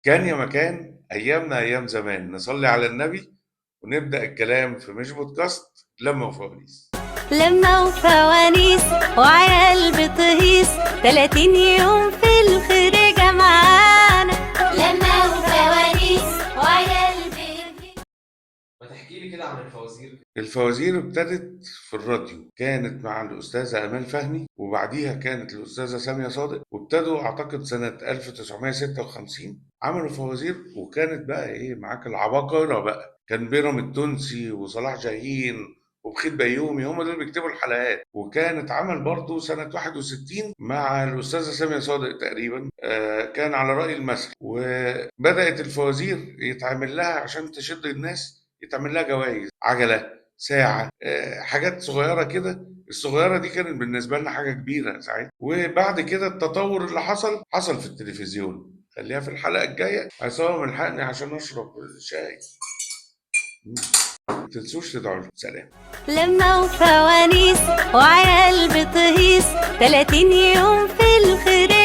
كان يا مكان، ايامنا ايام زمان. نصلي على النبي ونبدا الكلام في مش بودكاست لما وفوانيس. لما وفوانيس وعيال بتهيص، 30 يوم في الخريجة معانا. لما وفوانيس وعيال بتهيص. ما تحكي لي كده عن الفوازير. الفوازير ابتدت في الراديو، كانت مع الأستاذة أمال فهمي، وبعديها كانت الأستاذة سامية صادق، وابتدوا أعتقد سنة 1956 عملوا فوازير. وكانت بقى إيه معاك العباقرة بقى، كان بيرم التونسي وصلاح جاهين وبخيت بيومي، هم دول بيكتبوا الحلقات. وكانت عمل برضو سنة 61 مع الأستاذة سامية صادق تقريبا، كان على رأي المثل. وبدأت الفوازير يتعمل لها عشان تشد الناس، يتعمل لها جوائز، عجلة، ساعة، حاجات صغيرة كده. الصغيرة دي كانت بالنسبة لنا حاجة كبيرة ساعتها. وبعد كده التطور اللي حصل، حصل في التلفزيون. خليها في الحلقة الجاية. عصام الحقني عشان أشرب شاي. ما تنسوش تدعوا لي. سلام. لما وفوانيس وعيال بتهيص، 30 يوم في الخريجة.